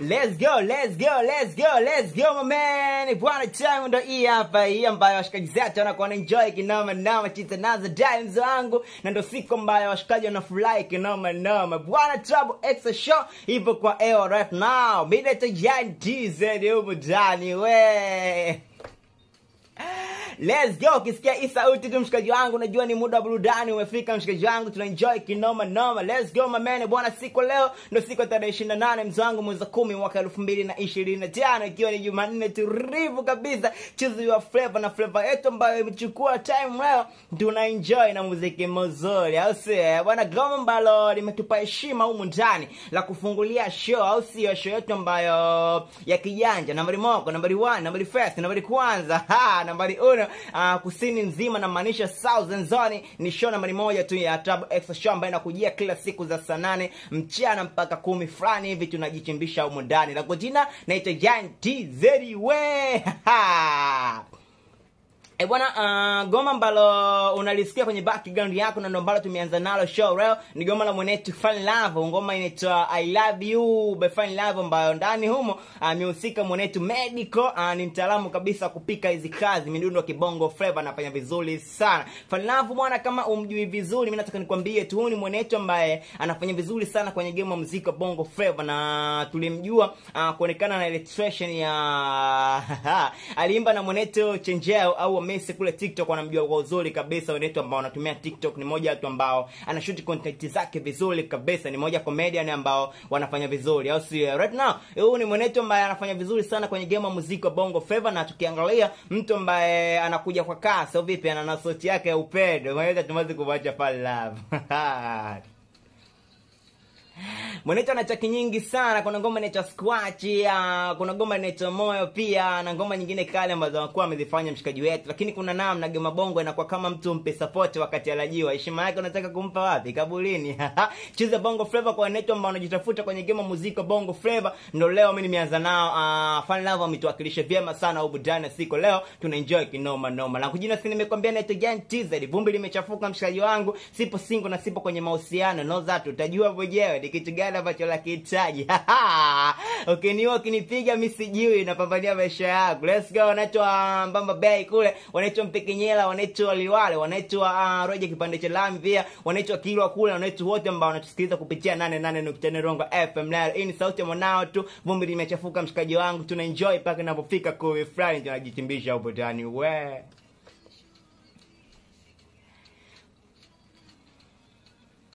Let's go, let's go, let's go, let's go my man. Bwana, time ndo hii hapa, hii ambayo washikaji zetu wanakuwa wanaenjoy kinoma noma, chita nazo dimes wangu, na ndo siku ambayo washikaji wanafurahi kinoma noma. Bwana, Trouble X Show ipo kwa air right now. Mimi naitwa Jan TZ humu ndani we. Let's go. Ukisikia hii sauti tu mshikaji wangu, unajua ni muda wa burudani umefika mshikaji wangu, tuna enjoy kinoma noma. Let's go my man. Bwana, siku leo ndio siku ya tarehe 28 mzee wangu, mwezi wa 10 mwaka 2025, ikiwa ni Jumanne tulivu kabisa. Choose your flavor na flavor yetu ambayo imechukua time leo, tuna enjoy na muziki mzuri, au sio? Bwana, goma ambalo limetupa heshima humu ndani la kufungulia show, au sio? Show yetu ambayo ya kijanja, nambari moko, nambari 1, nambari first, nambari kwanza, ha, nambari 1 kusini nzima, na maanisha Southern Zone, ni show nambari 1 tu ya Trouble X Show ambayo inakujia kila siku za saa 8 mchana mpaka 10 fulani hivi, tunajichimbisha humu ndani. La kwa jina naitwa Jan TZ we. E bwana, goma ambalo unalisikia kwenye background yako na ndo ambalo tumeanza nalo show leo ni goma la mwenetu Fan Love. Ngoma inaitwa I Love You by Fan Love, ambayo ndani humo amehusika mwenetu Medical. Ni mtaalamu kabisa kupika hizi kazi midundo ya kibongo flavor, anafanya vizuri sana Fan Love bwana. Kama umjui vizuri, mimi nataka nikwambie tu, huyu ni mwenetu ambaye anafanya vizuri sana kwenye game ya muziki wa bongo flavor, na tulimjua kuonekana na illustration ya aliimba na mwenetu Chenjeo au Messi kule TikTok, wanamjua kwa uzuri kabisa. Wenetu ambao wanatumia TikTok ni moja watu ambao anashoot content zake vizuri kabisa, ni moja comedian ambao wanafanya vizuri, au sio? Right now huyu ni mwenetu ambaye anafanya vizuri sana kwenye game ya muziki wa bongo flavor, na tukiangalia mtu ambaye anakuja kwa kasi au vipi, ana sauti yake ya upendo, mwanaweza tumaze kumwacha Fan Love. Mwenetu ana chaki nyingi sana. Kuna ngoma inaitwa Squatch, kuna ngoma inaitwa Moyo pia, na ngoma nyingine kale ambazo anakuwa amezifanya mshikaji wetu. Lakini kuna namna gema bongo inakuwa kama mtu mpe support wakati alajiwa, heshima yake unataka kumpa wapi? Kaburini. Cheza bongo flavor kwa wenetu ambao wanajitafuta kwenye game muziki wa bongo flavor, ndio leo mimi nimeanza nao. Fan Love ametuwakilisha vyema sana huko ndani siku leo, tuna enjoy kinoma noma. Na kujina si nimekwambia naitwa Jan TZ, vumbi limechafuka mshikaji wangu, sipo single na sipo kwenye mahusiano, no that utajua mwenyewe ni kitu gani ambacho lakihitaji. Ukiniua ukinipiga mimi sijui, napambania maisha yangu. Let's go. Wanaitwa Mbamba Bay kule, wanaitwa Mpekenyela, wanaitwa Liwale, wanaitwa Roja kipande cha lami pia, wanaitwa Kilwa kule, wanaitwa wote ambao wanatusikiliza kupitia 88.4 Rongo FM. Leo hii ni sauti ya mwanao tu, vumbi limechafuka mshikaji wangu, tuna enjoy mpaka inapofika kumi fulani tunajichimbisha huko ndani we.